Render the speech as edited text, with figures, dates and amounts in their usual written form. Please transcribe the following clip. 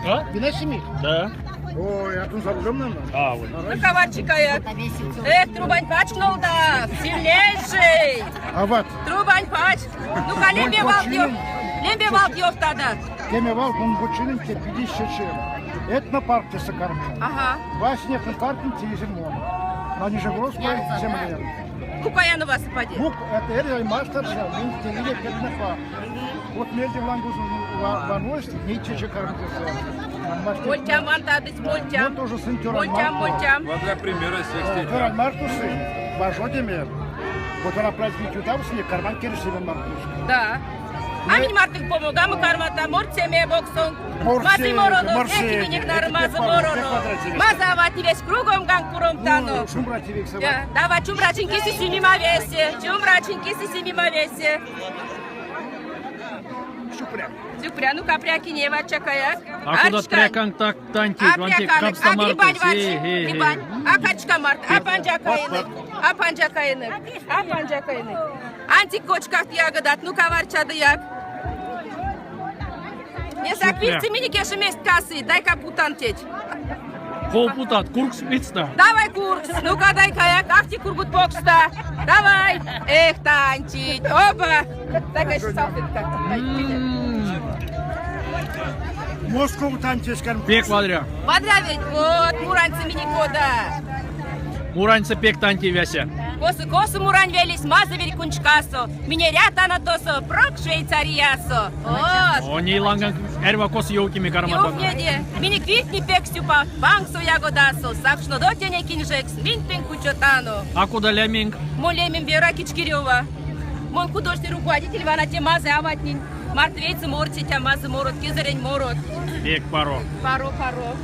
А? Вина симих? Да. Ой, а тут за рулем, наверное? А, вот. Ну, коварчикая. Эх, трубань пач нолда, сильнейший. А вот, Трубань пач. Ну-ка, лембе валт Лембе валт ёвтадо. Кеме вал, кунгучинин те 54. Этнопарк тесэ карми. Ага. Васня этнопарк теезель мон. На Нижегородской земле. Кукаянова спади. Мук, это эрзянь масторсо, минь теинек этнопарк. Вот мельде лангозо ванозь, ней течи карми тесэ. Мольтям вантадызь, мольтям. Мон тоже сынь тёрань Мольтям, марто. мольтям. Вот для примера всех Тёрань марто сынь, важодеме. Вот она праздник ютавтсынек, карман керсеме мартышка. Да. А минь мартынк помогамо кармата морсеме боксонк. Морсе, Мазый моронок, морсе. эх, минек нары мазый Пек моронок. вадря Мазы аватне весь кругом пуромтано. Ну, шумбра тевекс Да, давай, шумбрачинь кисэ симема весе. Шумбрачинь кисэ симема весе. Сюкпря. Сюкпря, ну-ка, прякине варчакаяк. А кодат пряканк так тантейть, А вантек пряканок, капста а грибань марто. варчи, грибань, а качка март, а панжакаенек, а панжакаенек, а панжакаенек. Антик кочкавт ягодат, ну-ка варчадояк. Несак вирьсэ минек эщо мезть касы, дай-ка путан теть. Ков путат, кургс видьстэ. Давай кургс, ну-ка дай-ка, автик кургот покшто. Давай. Эх, тантейть, опа. Дай-ка еще салфетка. Дай, Москов тантесь Пек вадря. Вадря ведь, вот, мураньсэ минек кода. Мураньсэ пек тантей весе. Косо, косо Мурань велесь, мазый вирь куншкасо. Минь эрятано тосо, прок Швейцариясо. Вот. О, ней ланганк эрьва косо ёвтнеме карматано. Ёвтнеде, минек виртне пек сюпавт, пангсо ягодасо, сакшнодо тенек инжекс, минь тынк учотано. А кода леменк? Мон лемем Вера Кичкирева. Мон художественный руководитель вана те мазый аватнень. Марто вейсэ морсить мазый морот, кезэрень морот. Пек паро. Паро, паро.